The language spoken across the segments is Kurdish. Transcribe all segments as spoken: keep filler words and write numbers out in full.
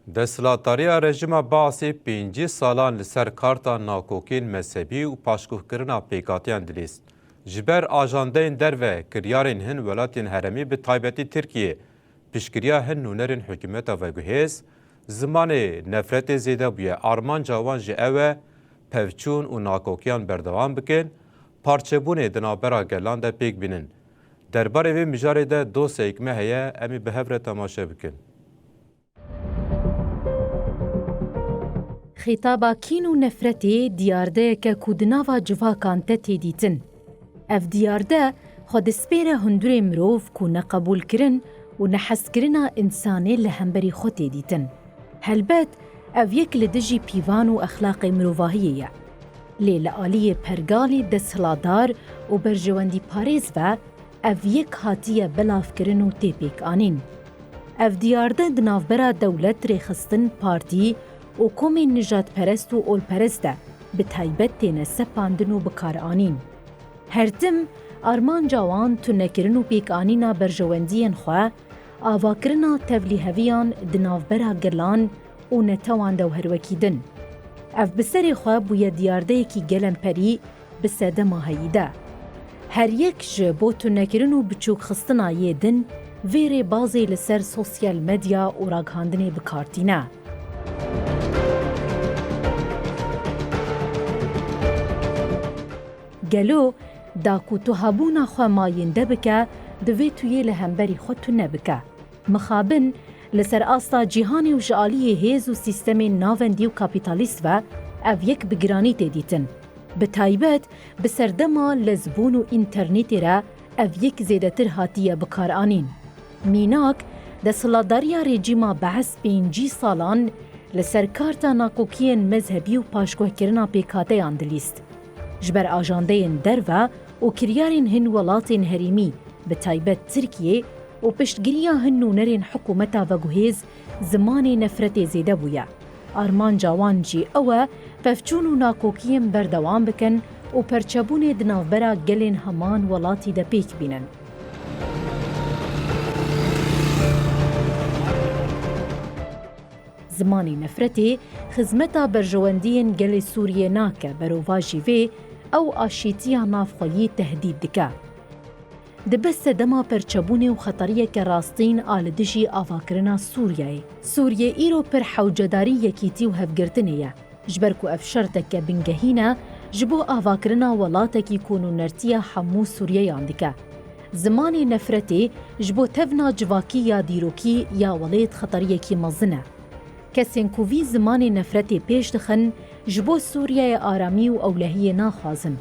Desthilatdariya rejîma Baasê pêncî salan li ser karta nakokiyên mezhebî û paşguhkirina pêkhateyan dilîst. Ji ber ajandeyên derve, kiryarên hin welatên herêmî, bi taybetî Tirkiyê, piştgiriya hin nûnerên hikûmeta veguhêz, zimanê nefretê zêde bûye. Armanca wan jî ew e, pevçûn û nakokiyan berdewam bikin, parçebûnê di navbera gelan de pêk bînin. Derbarê vê mijarê de dosyayek me heye, em ê bi hev re temaşe bikin. Xîtaba kîn û nefretê diyardeyeke ku di nava civakan te tê dîtin. Ev diyarde xwe dispêre hundurê mirov ku neqebûlkirin û nehezkirina însanê li hemberî xwe tê dîtin. Helbet ev yek li dijî pîvan û exlaqê mirovahiyê ye. Lê li aliyê pergalê desthilatdar û berjewendîparêz ve ev yek hatiye belavkirin û tê pêkanîn. Ev diyarde di navbera dewlet, rêxistin, partî û komên nijadperest û olperest de bi taybet têne sepandin û bikaranîn. Her tim armanca wan tunekirin û pêkanîna berjewendiyên xwe, avakirina tevlîheviyan di navbera gelan û netewan de û herwekî din. Ev bi serê xwe bûye diyardeyekî gelemperî bi sedema heyî de. Her yek ji bo tunekirin û biçûkxistina yê din vê rêbazê li ser sosyal medya û ragihandinê bi kar tîne. Gelo da ku tu hebûna xwe mayînde bike, divê tu yê li hemberî xwe tune bike. Mixabin, li ser asta cîhanê û ji aliyê hêz û sîstemên navendî û kapîtalîst ve ev yek bi giranî tê dîtin. Bi taybet, bi serdema lezbûn û înternetê re ev yek zêdetir hatiye bikaranîn. Mînak, desthilatdariya rejîma Bees pêncî salan li ser karta nakokiyên mezhebî û paşguhkirina pêkhateyan dilîst. Ji ber ajandeyên derve û kiryarên hin welatên herêmî, bi taybet Tirkiyê, û piştgiriya hin nûnerên hikûmeta veguhêz, zimanê nefretê zêde bûye. Armanca wan jî ew e, pevçûn û nakokiyên berdewam bikin û perçebûnê di navbera gelên heman welatî de pêk bînin. Zimanê nefretê xizmeta berjewendiyên gelê Sûriyê nake, berovajî vê ew aşîtiya navxweyî tehdîd dike. Dibe sedema perçebûnê û xeteriyeke rastîn a li dijî avakirina Sûriyeyê. Sûriye îro pir hewcedarî yekîtî û hevgirtinê ye, ji ber ku ev şerteke bingehîn e ji bo avakirina welatekî ku nûnertiya hemû Sûriyeyan dike. Zimanê nefretê ji bo tevna civakî ya dîrokî ya welêt xeteriyekî mezin e. Kesên ku vî zimanê nefretê pêş dixin, ji bo Sûriyeyê aramî û ewlehiyê naxwazin.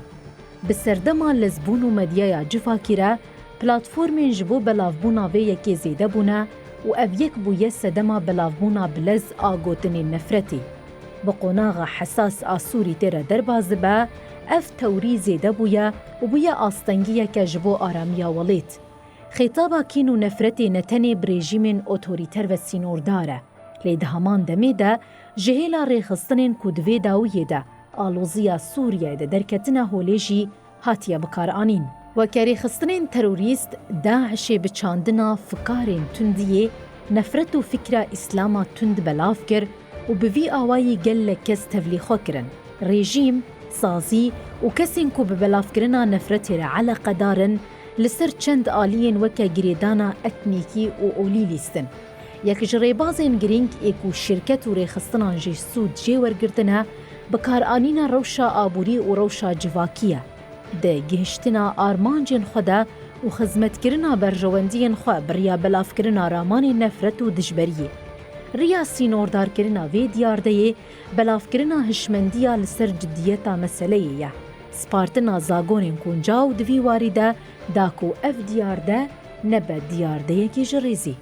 Bi serdema lezbûn û medyaya civakî re, platformên ji bo belavbûna vê yekê zêde bûne û ev yek bûye sedema belavbûna bi lez a gotinên nefretê. Bi qonaxa hesas a Sûrî tê re derbas dibe, ev tewrî zêde bûye û bûye astengiyeke ji bo aramiya welêt. Xîtaba kîn û nefretê ne tenê bi rejîmên otorîter ve sînordar e, lê di heman demê de ji hêla rêxistinên ku di vê dawiyê de aloziya Sûriyeyê de derketine holê jî hatiye bikaranîn. Weke rêxistinên terorîst, DAIŞê bi çandina fikarên tundiyê, nefret û fikra Îslama tund belav kir û bi vî awayî gelek kes tevlî xwe kirin. Rejîm, sazî û kesên ku bi belavkirina nefretê re eleqedar in, li ser çend aliyên weke girêdana etnîkî û olî lîstin. Yek ji rêbazên girîng ê ku şirket û rêxistinan jî sûd jê wergirtine, bikaranîna rewşa aborî û rewşa civakî ye. Di gihiştina armancên xwe de û xizmetkirina berjewendiyên xwe bi riya belavkirina ramanên nefret û dijberiyê. Riya sînordarkirina vê diyardeyê belavkirina hişmendiya li ser ciddiyeta meseleyê ye. Spartina zagonên kuncaw di vî warî de da ku ev diyarde nebe diyardeyekî ji rêzî.